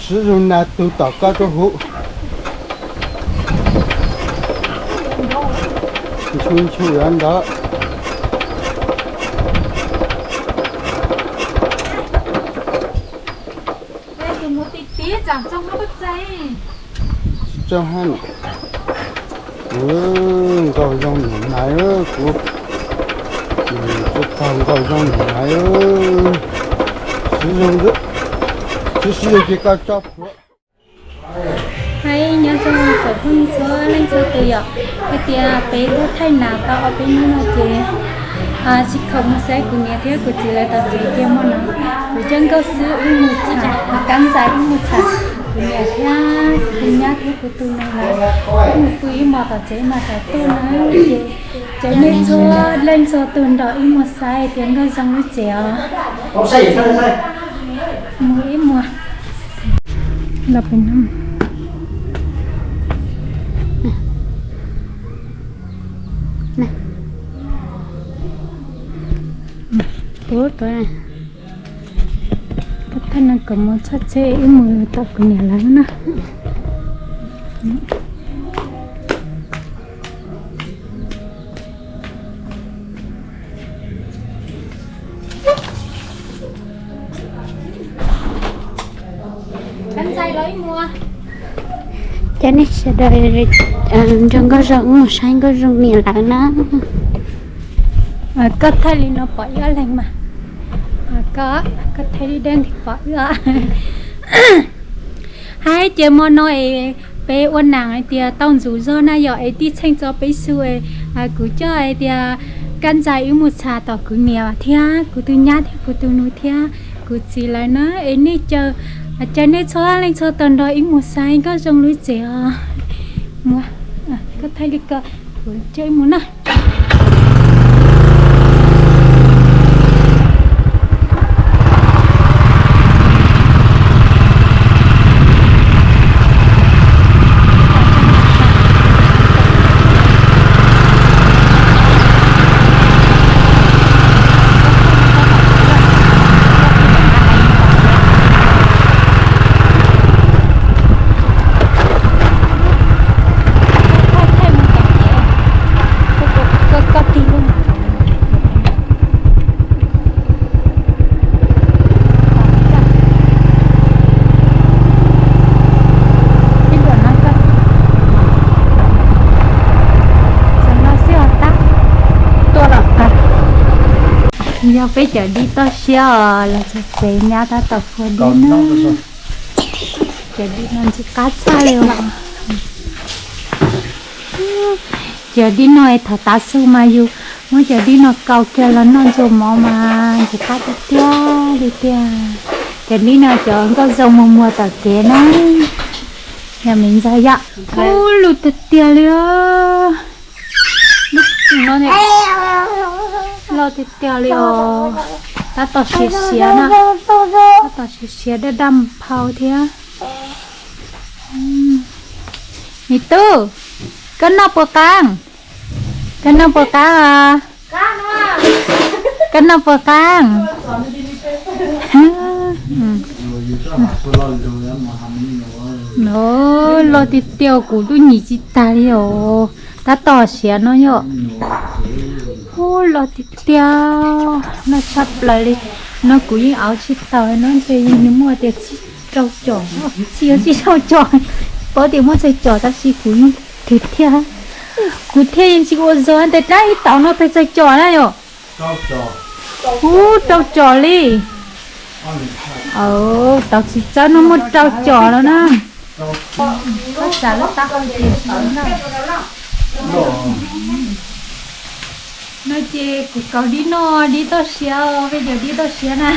Siv zog nag tug tom koj rau huv. Nchu nchu yuav ntawd. Tsis tsaug hab no. Nkauj zoo niam nais, kuv tsis tau nkauj zoo niam nais. Siv zog, siv zog ces koj tso plhuav. Hais nyob zoo tsoom phooj ywg txhua leej txhua tus yom, hais tias peb tuaj thaij nas tau ob peb hnub no ces tsis khoom mus saib kuv niam thiab kuv txiv lawv tom tsev ces hmo no kuv coj nkauj xwb wb mus tsham, kab ntxais wb mus tsham kuv niam thiab kuv tus nyab thiab kuv tus nus lawv, wb mus pw ib hmos tom tsev mas tsaus ntuj na ces cov nej txhua leej txhua tus nrog wb mus saib tias nkauj zoo lub tsev os. Mus ib hmos. Los pem no. Ub, tau, tau thaj no kom mus txog tsev wb mus tom kuv niam lawv na. Cov nej sawv daws nrog Nkauj Zoo mus saib Nkauj Zoo niam lawv na. Koj thaij li no pom ib ob leeg mas. Koj, koj thaij li deb pom ib ob. Hais tias hmo no es peb ua nam hais tias tau ntxuv zog na yom, es tij Tsheej tso peb xu es kuv coj hais tias kab ntxais wb mus tsham tom kuv niam thiab kuv tus nyab thiab kuv tus nus thiab kuv txiv lawv na, es nej caw, caw nej txhua leej txhua tus nrog wb mus saib Nkauj Zoo lub tsev os. Mus, koj thaij li ko, kuv coj wb mus na. Yog peb cov dib toj siab os, los txog tsev nyab tab tom fua dib na. Cov dib no ntxim qab tshaj li os. Cov dib no es thaum tav su mas yus muab cov dib no kaus kiag los noj ntxuag mov mas ntxim qab tiag tiag li tiag. Cov dib no cov Nkauj Zoo muag muag tom kev na. Yog me ntxhais yom. Ub, loj tiag tiag li os. Loj tiag tiag li os. Tab tom siav siav na. Tab tom siav siav daj daj phau thiab. Me tub, koj noj puas qab? Koj noj puas qab os? Koj noj puas qab? Loj tiag tiag, kuv lub nyim tsis tag li os. Tab tom siav no yom. Ub, loj tiag tiag, loj tshaj plaws li. No kuv yeej auv tsis taus no ntshe yeej muaj tias tsib rau com, tsib, tsib rau com, paub tias muaj txhais com tab sis kuv yeej thwm thiaj, kuv thiaj yeej tsis ua zog tes dab ib tauv no pes txhais com na yom. Ub, rau com li. Tauv txiv txawb no muaj rau com los na. No ces kuv kaus dib noj, dib toj siab, peb cov dib toj siab na.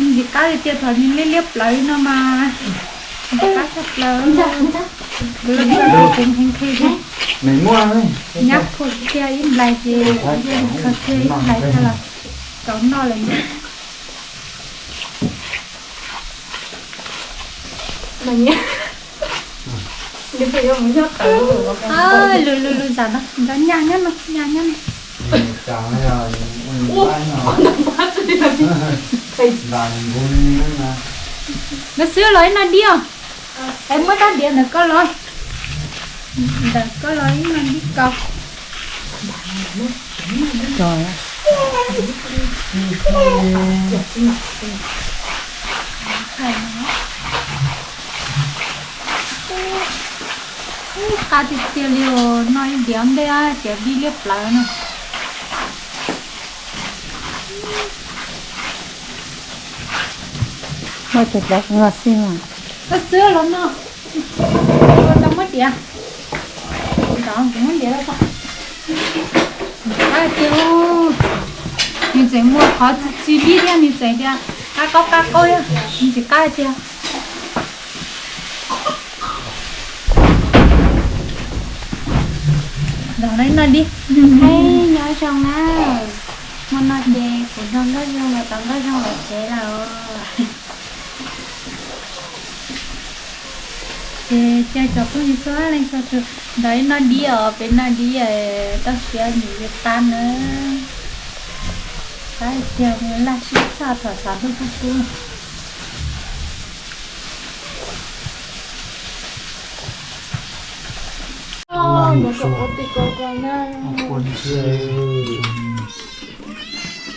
Ntxim qab li tiag, thaum nws liab liab plawv no mas ntxim qab tshaj plaws. Kuv los kuv heev heev, nyab phua kiag ib nplais ces yeej kho kiag ib nplais tag los kaus noj lawm. Lus lus lus zam no, nrov nyaj nyob no, nyaj nyob no. Nkawd xwb los ib no dib os. Es muab rab diav ntawm koj los, ntawm koj los ib no dib kaus. Qab tiag tiag li os, noj ib diav ntej ces dib liab plawv no. Muab cov plaub no xwb mas. Koj xwb los no, tau muab diav. Kuv muab diav los tau. Qab tiag, nws tseem muaj qhov txi txi dib thiab, nws tseem tias qab qaub qab qaub thiab, nws tsis qab tiag. Los no dib. Hais nyob zoo na, hmo no ces kuv nrog Nkauj Zoo los tau Nkauj Zoo lawv tsev lawm. Ces caw cov phooj ywg txhua leej txhua tus nrog ib no dib os, peb noj dib tab sis nws yuav qab na. Qab tiag, laj sib txhaj thaum tsaus ntuj kub kub.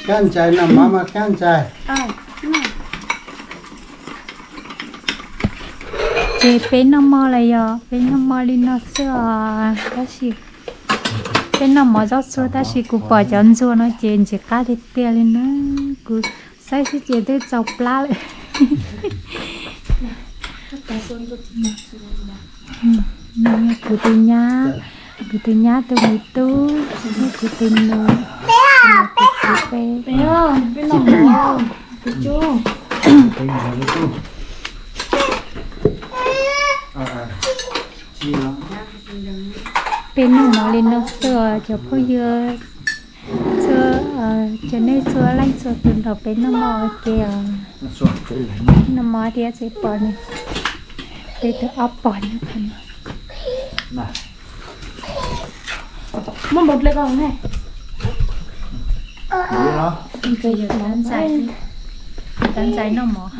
Kab ntsais no mov mas kab ntsais. Ces peb noj mov lawm yog peb noj mov li no xwb os, tab sis peb noj mov zaub txhua tab sis kuv pom cov ntxuag no ces ntxim qab tiag tiag li na. Kuv saib xwb ces twb txaus plab lawm. Kuv tus nyab, kuv tus nyab tus me tub, kuv tus nus, kuv txiv peb. Peb noj mov li no xwb os cov phooj ywg, txhua cov nej txhua leej txhua tus nrog peb noj mov ua ke os. Noj mov thiab txiv pom nws, peb tus ob pog nyob qhov no. Muab npaum ple ko ne. Tab ntxais noj mov.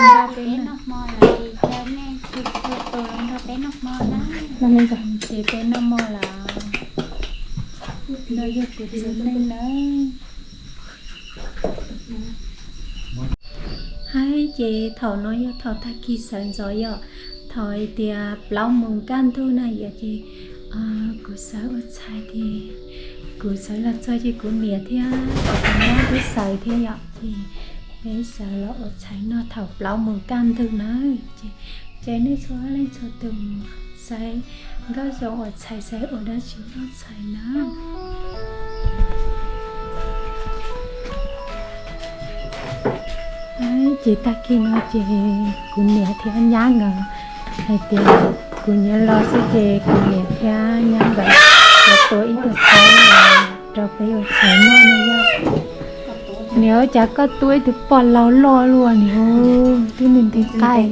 Nrog peb noj hmo lawm, caw nej txhua tus los nrog peb noj hmo na. Ces peb noj mov lawm, nrog yog kuv txiv neej nawb. Hais ces thaum no yog thaum tag kis sawv ntxov yom, thaum hais tias plaub moos kaj ntug na yom, ces kuv sawv ua tshais ces kuv sawv los txog ces kuv niam thiab kuv tus nyab twb sawv thiab yom, ces peb sawv los ua tshais noj thaum plaub moos kaj ntug na. Ces caw nej txhua leej txhua tus sawv, Nkauj Zoo ua tshais, sawv ua dab tsi noj tshais na. Ces tag kis no ces kuv niam thiab nyab nkawd hais tias kuv niam los xwb ces kuv niam thiab nyab nkawd yuav tua ib tug qaib rau peb ua tshais noj no yom. Niam, cas koj tua ib tug poj laug loj luaj niam, twb nti nti qaib.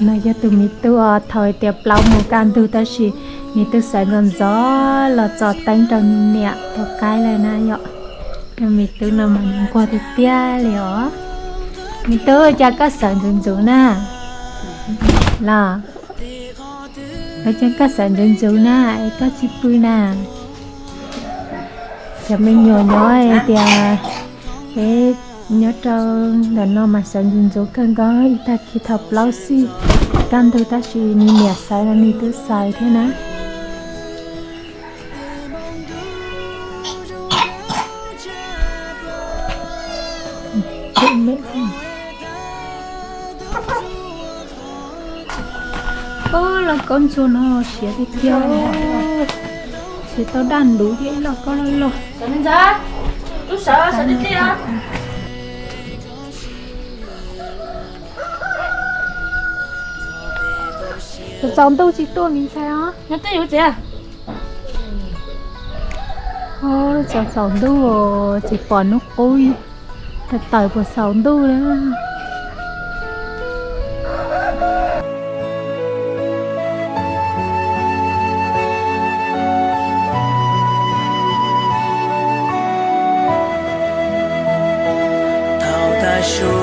No yog tus me tub os, thaum hais tias plaub moos kaj ntug tab sis me tub sawv ntxov ntxov los tso teeb rau nws niam tua qaib lawm na yom. Me tub no mas nquag tiag tiag li os. Me tub, cas koj sawv ntxov ntxov na? Los, cas koj sawv ntxov ntxov na, es koj tsis pw na? Cov me nyuam nyob hais tias peb nyob rau ntawm no mas sawv ntxov ntxov kawg nkaus, ib tag kis thaum plaub xij kaj ntug tab sis nws niam sawv los nws twb sawv thiab na. Ub, lauj kaub ntxuag no siav tiag tiag, siav tau daj ntuv thiab ib lauj kaub loj loj. Txaus txaus ntuj tsis tuaj me ntxhais os. Txaus txaus ntuj tsis pom hnub qub, tawm tawm puas txaus ntuj na. Su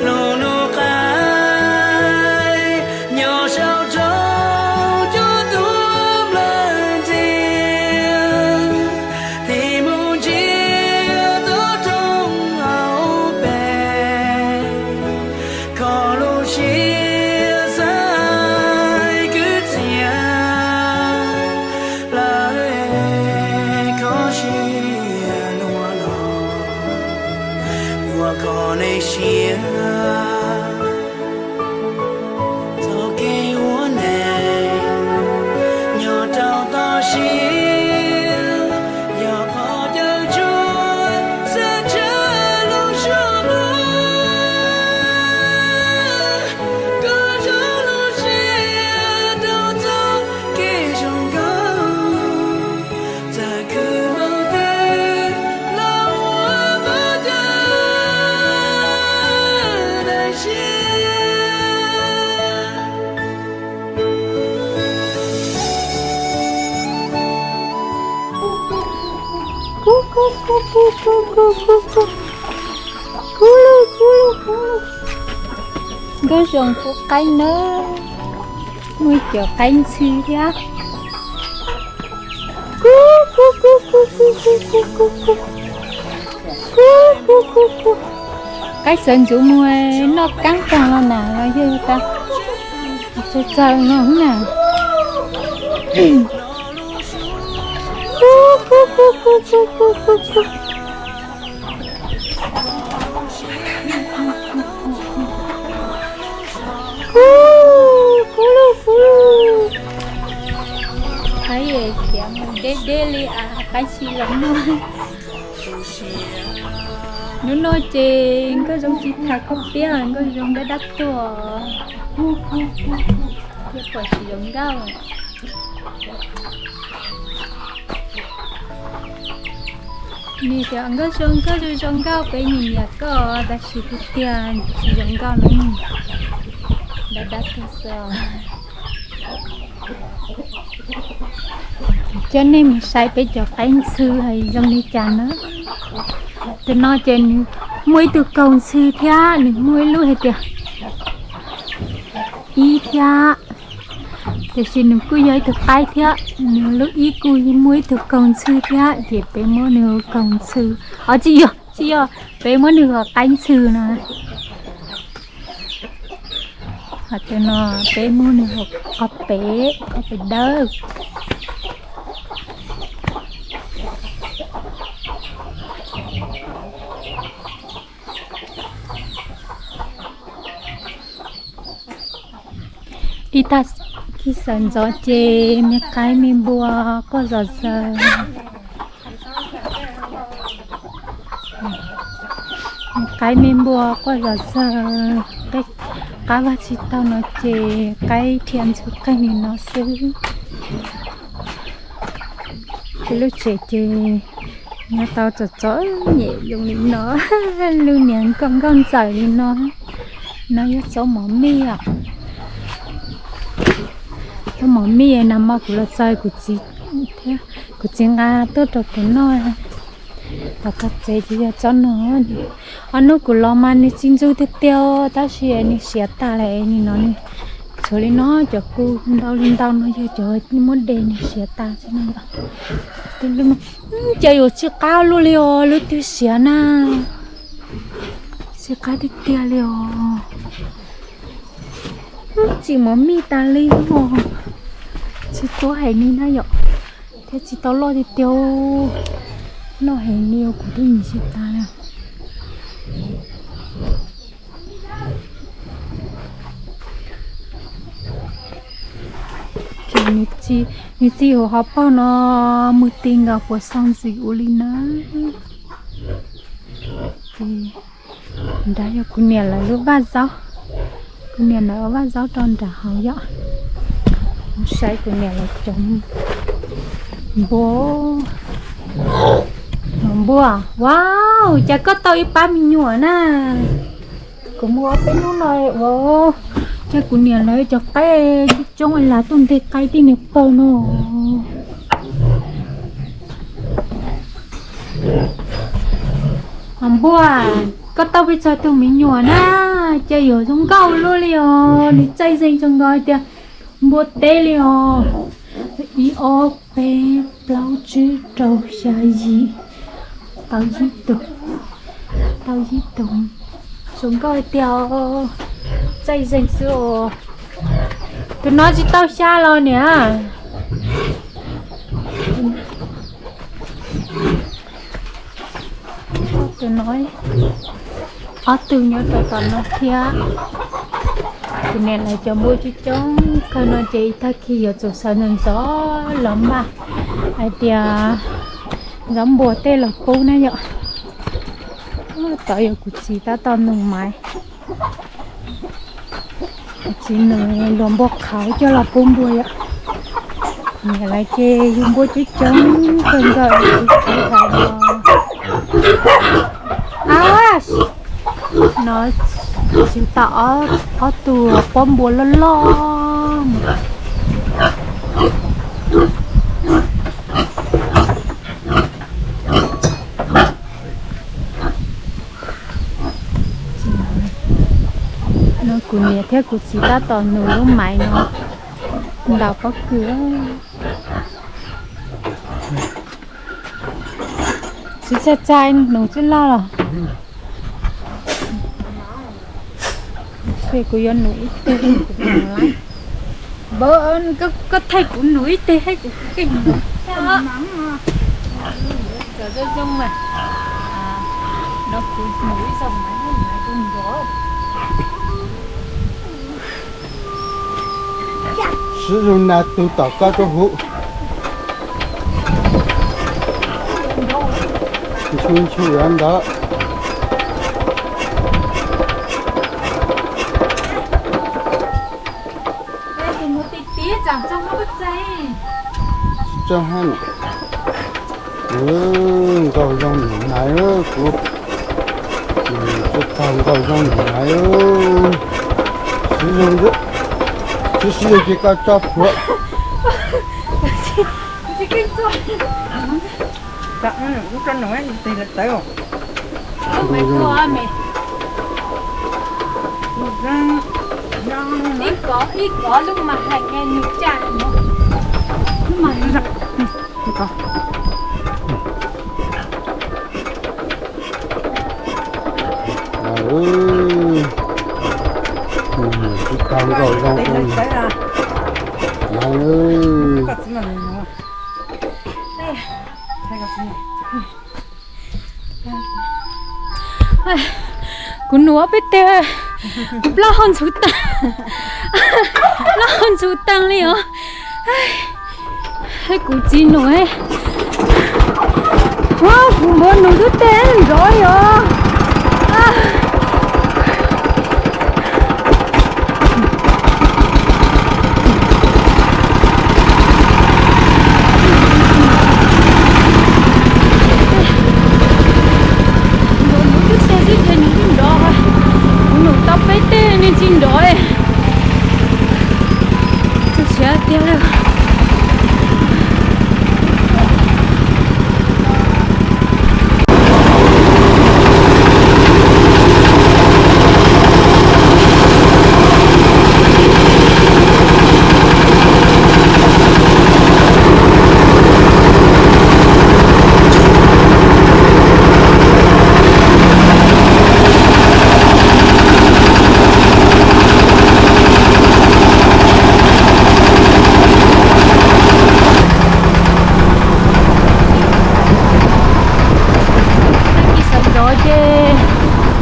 lug nug qaib nyob saum roob cua tuaj nplawg ntxiag, tig mus ntsiag tuaj roob hauv pes, kho lub siab xaiv kwv txhiaj lawm, kho siab luag los ua kho nej siab. Txoj kev ua neeg nyob rau toj siab, yog qhov caw tsuag xav tshaj lub suab nqua, koj zoo lub siab rau txoj kev zoo nkauj. Txawm khwv npaum twg los ua qhov caw tag siab. Kub, kub, kub, kub, kub, kub, kub, kub. Kub lug, kub lug, kub lug. Nkauj Zoo pub qaib na, muaj ib co qaib ntxhw thiab. Kub, kub, kub, kub, kub, kub, kub, kub. Kub, kub, kub, kub. Qaib sawv ntxuv mus noj kaab taag los na los yog tas txawg txawg no na. Kub, kub, kub, kub, kub, kub, kub, kub. Kub, kub lug kub. Qaib khiav mus deb deb li as, qaib tsis los noj. Hnub no ces Nkauj Zoo tsis tham koj piab, Nkauj Zoo dab dab tuag, thiab pom tsis zoo nkauj. Nws tias Nkauj Zoo, Nkauj Zoo zoo nkauj, peb nyiam nyiam koj, tab sis tiag tiag tsis zoo nkauj na, dab dab tuag xwb. Coj nej mus saib peb cov qaib ntxhw hais zoo li cas na. Tus no ces nws muaj ib tug kaug ntxhw thiab nws muaj ib lub hais tias ib thiab, tiam sis nws kuj yog ib tug qaib thiab, nws lub ib kuj muaj ib tug kaug ntxhw thiab, ces peb muab nws hu kaug ntxhw. Os, tsis yog, tsis yog, peb muab nws hu qaib ntxhw no. Ho tus no peb muab nws hu qos pem, qos pem dawb. Ib tag kis sawv ntxov ces me qaib me npua quaj zom zaws. Me qaib me npua quaj zom zaws, qab vaj tsis tau no ces qaib dhia ntxhw qeeg li no xwb. Peb lub tsev ces nyob tau txom txom nyem zoo li no, lub niag nkauj nkauj ntxawm li no. No yog tsob mov mij os. Tsob mov mij na, mas kuv los txais kuv txiv thiab, kuv txiv nqa tuaj rau kuv noj. Tom tog tsev ces yog tsob no. Ob hnub kuv los mas nws tsis ntxhw tiag tiag, tab sis nws siav tas lawm, nim no nws tshuav li no cov kub ntau li ntau no yog cov muab de nws siav tas xwb no. Cas yuav tsis qab luaj li os, lub twg siav na. Tsis qab tiag tiag li os. Tsis mov mij tas li os. Tsis tuab heev li na yom. Thiab tsis tau loj tiag tiag. Loj heev li os, kuv twb nyiam tsis tas li. Ces nws txi hauv hauv paug no, mus ti nkaus puas xoo ntxiv ua li na. Ces nrad yog kuv niam lawv lub vaj zaub. Kuv niam lawv ua vaj zaub rau nrad hauv yom. Mus saib kuv niam lawv cov npua. Npua, wow, cas koj tau ib pab me nyuam na. Kuv mus ob peb hnub no ua, cas kuv niam lawv cov qaib coob coob, lav tuaj nteg qaib tib niag pawg no. Npua, koj tau pes tsawg tus me nyuam na? Cas yuav zoo nkauj luaj li os, nws txaij zeeg zoo nkaus hais tias npua teb li os. Ib ob peb plaub tsib rau xya yim, tau ib tug, tau ib tug, zoo nkauj hais tias txaij zeeg xwb os. Tus no tsis tau xya los niam. Tus no, ob tug nyob rau tom no thiab. Kuv niam lawv cov npua coob coob kawg no ces ib tag kis yuav tsum sawv ntxov ntxov los npaj hais tias ntxov npua tej los pub na yom. Tod yog kuv txiv tab tom nug maiv. Kuv txiv nws luag npua qhauv coj los pub npua yom. Niam lawv ces yug npua coob coob kawg nkaus li kuv txiv hais no. A, no tsis tau ob tug pob npua loj loj. No kuv niam thiab kuv txiv tab tom nug lub maiv no ntaus pob kws. Tsis txhais txhais nug tsis loj los. Kuv yuav nug ib teg, koj thaij kuv nug ib teg thiab kuv keej nug. Cov zoo zoo mas, no kuv nug ib zaug mas nrov. Sib zug nag tug tom koj rau huv. Nchu nchu ntawd. Tsis txawj hab. Nkauj zoo niam nais, kuv tsis tau nkauj zoo niam nais. Sib zug, tsis sib zug ces koj tso plhuav. Tsis tau nkauj zoo. Kuv nug ob peb teg, kuv plaub hau ntxhuv taag, plaub hau ntxhuv taag li os. Kuv txiv nug, kuv npua nug lub teg nrov li os. Npua nug lub teg xwb ces nws tsis nrov, kuv nug tau peb teg nws tsis nrov. Txaus siab tiag li. Tag kis sawv ntxov ces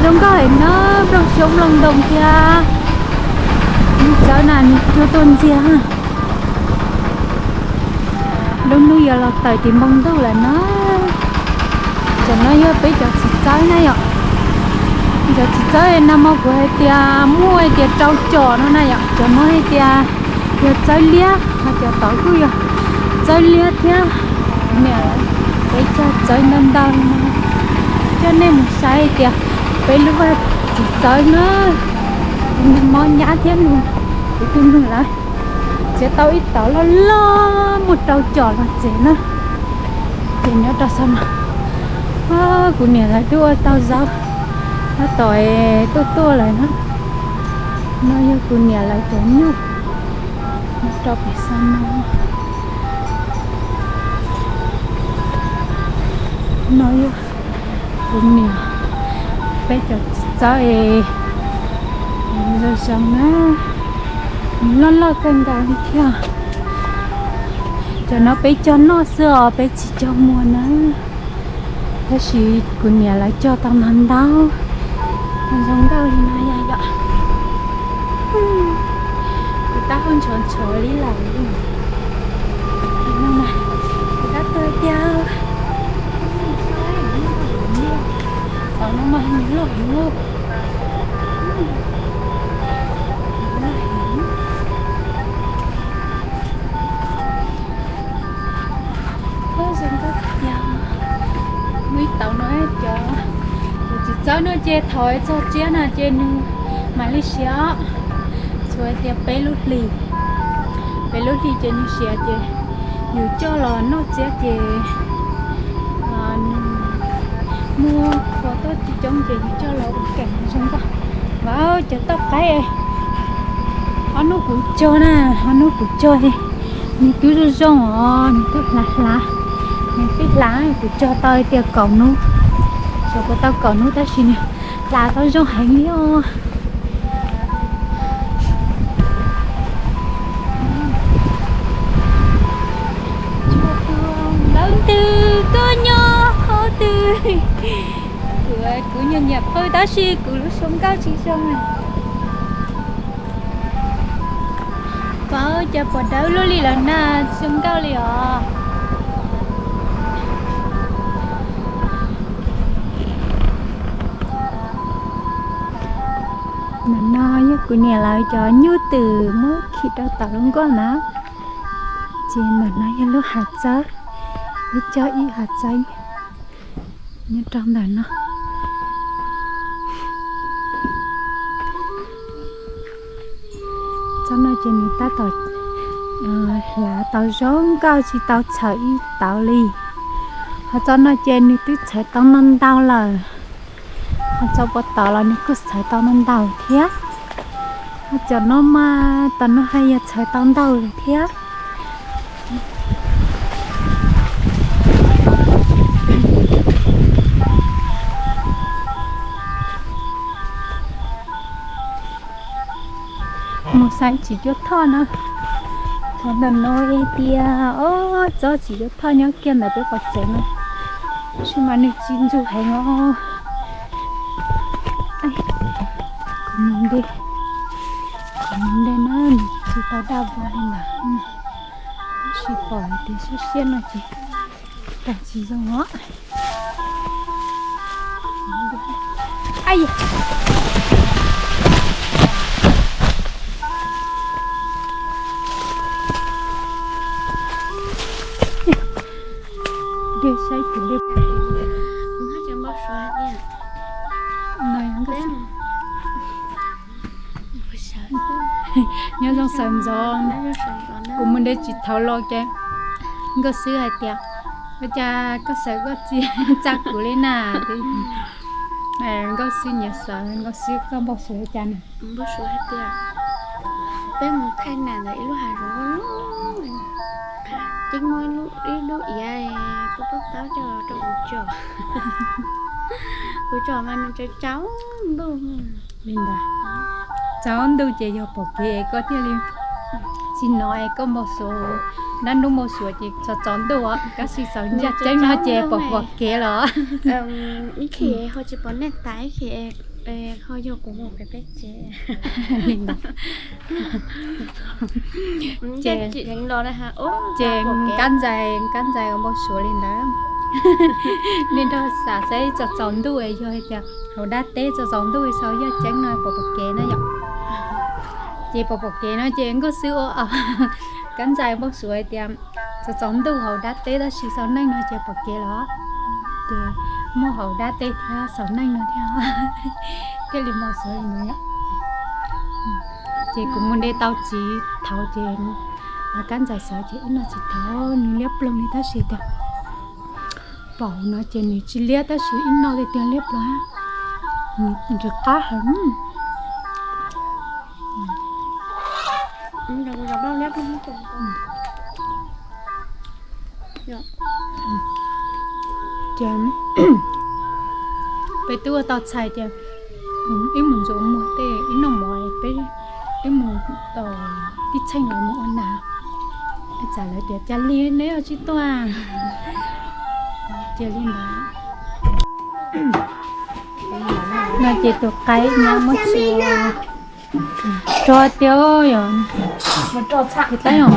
zoo nkauj heev na, nplooj xyoob nplooj ntoo thiab. Nws txawv na, nws cuag tuaj ntxiag. Lub hnub yuav los tawm tim npoo ntuj lawm na. Cov no yog peb cov txiv txawb na yom. Cov txiv txawb nag hmo kuv hais tias muaj hais tias rau com no na yom. Cov no hais tias yog txawb liab, ho cov tod kuj yog txawb liab thiab. Niam peb cog txawb ntau ntau no, coj nej mus saib hais tias peb lub vaj txiv txawb na, nws mob nyab thiab nws, kuv tus nus lawv txiav tau ib tauv loj loj muaj rau com los txev na. Ces nyob rau saum no, Kuv niam lawv twb ua tau zaub tab tom tuaj tuaj lawm na. No yog kuv niam lawv cov nyuj, nyob rau pem xa no. No yog kuv niam, peb cov txiv txawb es zoo zoo na, nws loj loj kawg nkaus li thiab. Cov no peb cog noj xwb os, peb tsis cog muag na. Tab sis kuv niam lawv cog tau ntau ntau, zoo nkauj li no yog yom. Kuv tab hau ntshov ntshov li lawm. Kuv tab tug tiag. Tom no mas nws loj heev. Zoo nkauj tiag. Muaj ib tauv no cov, cov txiv txawb no ces thaum txog tsiab na ces nws mam li siav. Txhua tias peb lub hlis, peb lub hlis ces nws siav ces yus coj los noj txiab ces nws muaj qhua tuaj coob coob ces yus coj los ua keem zoo nkauj. Vauv, cov toj qaib, ob hnub kuv cog na, ob hnub kuv cog, nws twb zoo zoo os, nws twb hlav hlav, nws twb hlav, kuv cog tau tias kaum hnub, xyov puas tau kaum hnub tab sis nws hlav tau zoo heev li os. Ntawd twg koj nyob qhov twg? Kuv, kuv nyiam nyiam qw tab sis kuv lub suab nkauj tsis zoo. Vauv, cas pom dawb luaj li lawm na, zoo nkauj li os. Ntawm no yog kuv niam lawv cov nyuj twm muab khi rau tom lub nkuaj na, ces ntawm no yog lub hav txawb, lub cog ib hav txawb nyob rau ntawm no. Txoj no ces nws tab tom hlav tau zoo nkauj tsis tau txhawv ib tauv li. Ho txoj no ces nws twb txhawv tau ntau ntau lawm. Ho txoj puag tod los nws kuj txhawv tau ntau ntau thiab. Ho cov no mas tom no haj yam txhawv tau ntau lawm thiab. Mus saib txiv cuab thoj na. Qhov ntawm no es tias, o, tsob txiv cuab thoj nyob kiag ntawm peb qhov tsev no, tab sis mas nws tsis ntsug heev os. Kuv mus nte, kuv mus nte na, nws tsis tau daj vog li ntawd. Tab sis pom hais tias siab siab no ces tag tsis zoo os. Dej saib kuv dej. Nyob zoo sawv ntxov, kuv mus nte tsis thaud los ces Nkauj Xwb hais tias, ua cas koj sawv koj tsis tsa kuv li na? Nkauj Xwb nyiam sawv, Nkauj Xwb koj npau suav li cas na? Npau suav hais tias peb mus thaij nas ntawm ib lub hav zoov loj, ces muaj ib lub, ib lub iav, kuv pab taub coj los rau kuv tsom. Kuv tsom mas nws tsaus tsaus ntuj. Li ntawd, tsaus ntuj ces yog pom kev koj thiaj li, tsis no es koj npau suav, dab ntub npau suav ces tsaus tsaus ntuj os, tab sis tsaus ntuj tseeb no ces pom pom kev los. Ib chim ho tsis pom nej tas, ib chim ho yog kuv mus pem peb tsev. Li ntawd. Ces, ces kab ntxais, kab ntxais npau suav li ntawd. Nej nrog xav saib tsaus tsaus ntuj yog hais tias hauv dab teb tsaus tsaus ntuj xaus yog tseeb no pom pom kev na yom. Ces pom pom kev no ces Nkauj Xwb ua kab ntxais npau suav hais tias tsaus tsaus ntuj hauv dab teb tab sis xaus neej no ces pom kev los. Ces muaj hauv dab teb thiab xaus neej no thiab, thiaj li npau suav li no yom. Ces kuv mus nte tau txiv thaud ces kab ntxais xawv ces ib no txiv thaud nws liab ploog li tab sis tias Pom no ces nws tsis liab tab sis ib no tiag tiag liab plaws. Nws qab heev. Ces peb twb ua tau txhais ces wb mus ntxuav muag tej ib noj mov peb wb mus tau tib txheej lawv mus ua nas. Txawm lawv tias cas li neb ua tsis tuaj. Cia li ntawd. No ces tus qaib nyab muab tso rog tiag yom. Tab yom,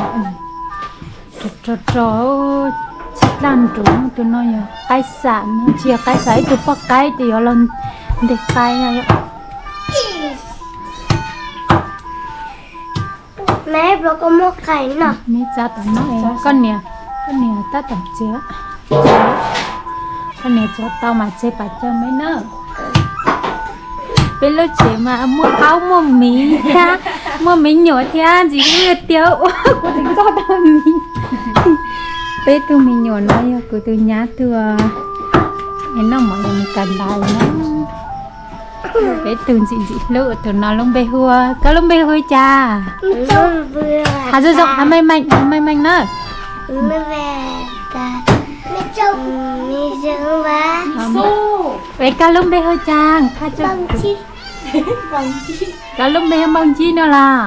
rog rog txhij dlaj nruv. Tus no yog qaib xam no, tsis yog qaib xam, ib tug poj qaib ces yuav los nteg qaib no yom. Meb txav tom no es koj niam, koj niam tab tom txiav, koj niam txiav tau mas tseg pam caug meb na. Peb lub tsev mas muaj aub muaj miv thiab, muaj me nyuam thiab ntxim hlub tiag ua kuv tseem coj tau miv. Peb tug me nyuam no yog kuv tus nyab tuaj es noj mov yog nws kawm ntawv na. Peb tug ntxim ntxim hlub, tus no lub npe hu, koj lub npe hu cas? Hais zoo zoo, hais meej meej, hais meej meej na. Es koj lub npe hu cas? Koj lub npe hu Npauj Ntsib no los?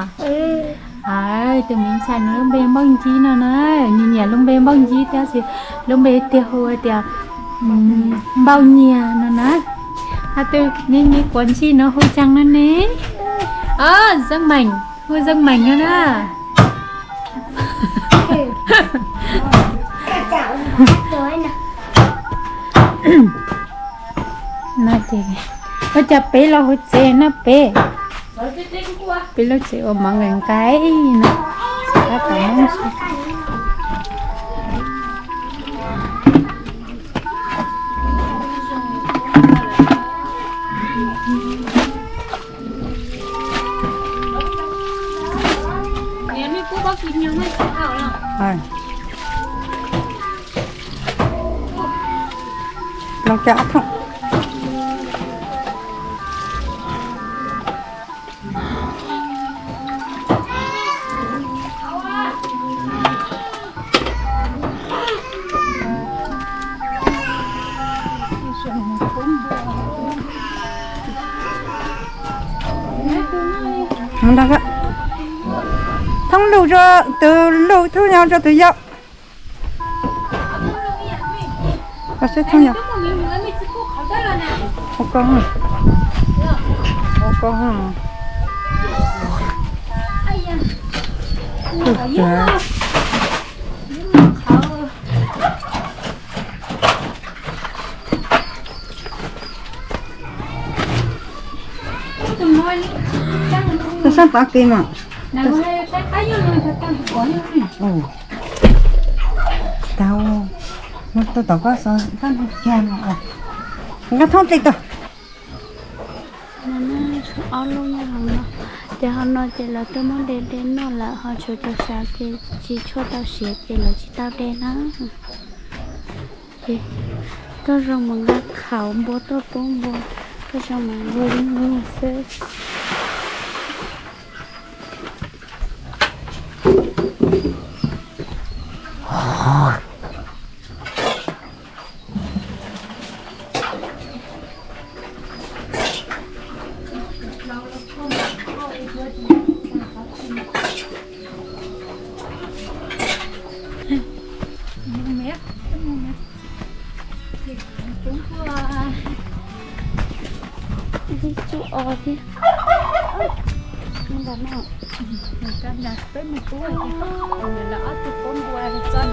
Tus me ntxhais no lub npe Npauj Ntsib no na. Nyias nyias lub npe Npauj Ntsib tab sis lub npe tiag hu tias Npauj Nyias no na. Hos tus me me quav ntsej no hu cas no ne? Os, Zeej Meem, hu Zeej Meem no na. No ces ua cas peb los hu tsev no peb, peb lub tsev ua mov nqaij nqaij no. Los cov thoom. Thoob lug, tus lug thoob yau rau tus yau. Koj seb thoob yau. Ua koj, ua koj. Tus sab tav kev mas. Tau, muab tau tom koj xov, nkag thoob tes tau. Ob lub nyob hauv no, ces hauv no ces lawv twb muab de de noj lawm, ho tshuav cov sav ces tsis tshuaj tau siav ces lawv tsis tau de na. Ces tuaj zoo mus nqa qhauv npua tuaj pub npua, tuaj zoo mus npua li no xwb. Ib tsuj o thiab. Ntawm no, peb mus pub, lawv ob tug pub npua txog.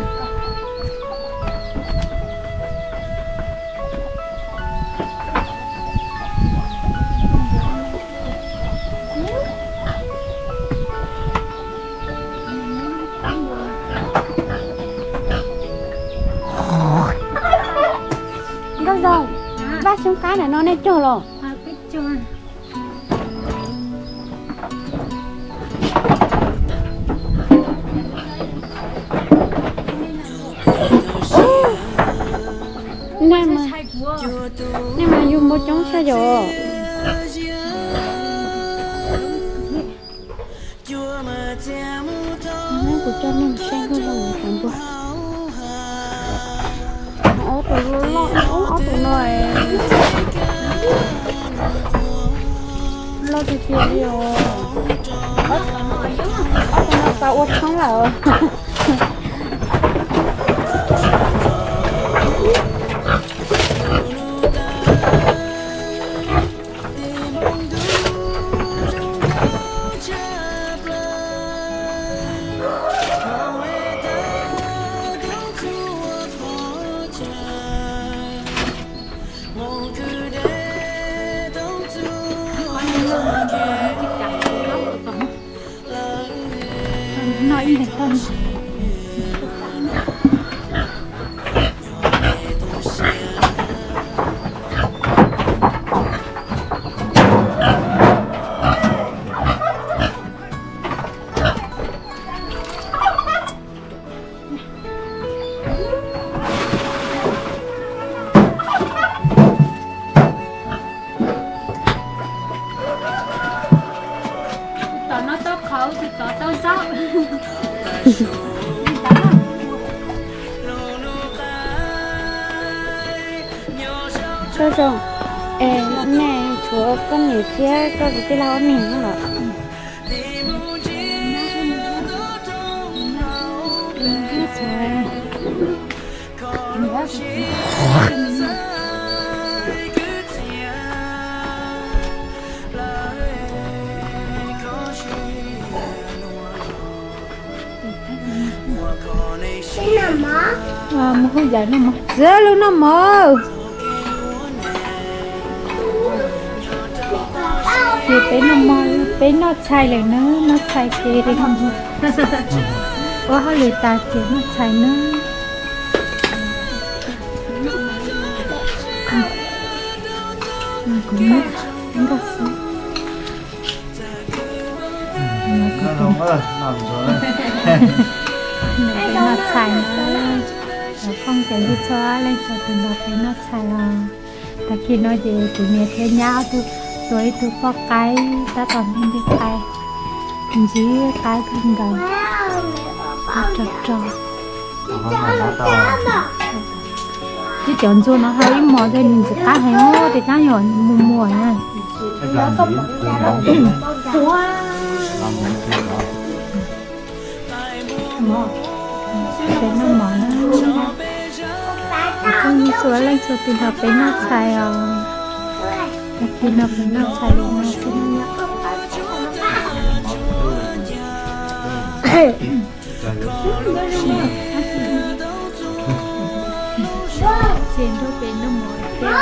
Nkauj Zoo, vaj xyoob qab ntawm no nej cog los? Nej mas, nej mas yug npua coob tshaj yom. Neb kuv coj nej saib npua. Ob tug loj, ob tug no loj tiag tiag li os. Ob tug no tau ua tshoob lawm. Tom no tau qhauv, tsis tau tau zaub. Koj zoo, es nej tshuav koj niam thiab koj tus tij laug ob niag lawm. Mus hu yawm noj mov, txiv lub noj mov. Ces peb noj mov, peb noj txhais lawm na, noj txhais ces ua hauj lwm tas ces noj txhais na. Kuv muab nkag xwb. Noj txhais na, cov phooj cov ywg txhua leej txhua tus nrog peb noj txhais los. Tag kis no ces kuv niam thiab nyab ob tug tua ib tug poj qaib tab tom nti nti qaib, ntsib qaib kawg nkaus, rog rog. Tib cov ntxuag no hau ib hmos thiaj nws ntxim qab heev, tej tab yog muag muag na. Peb noj mov na, peb noj txhua leej txhua tus nrog peb noj txhais os. Tag kis no peb noj txhais li no. Ces nrog peb noj mov thiab,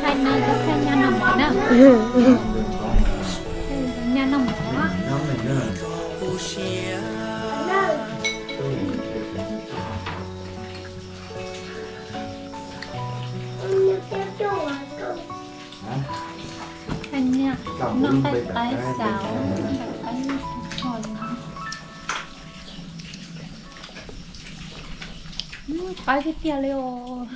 thaij nyab noj mov na. Nyab noj mov. Thaij nyab noj nqaij qaib xaus, nqaij qaib txhua li. Qaib tiag tiag li os.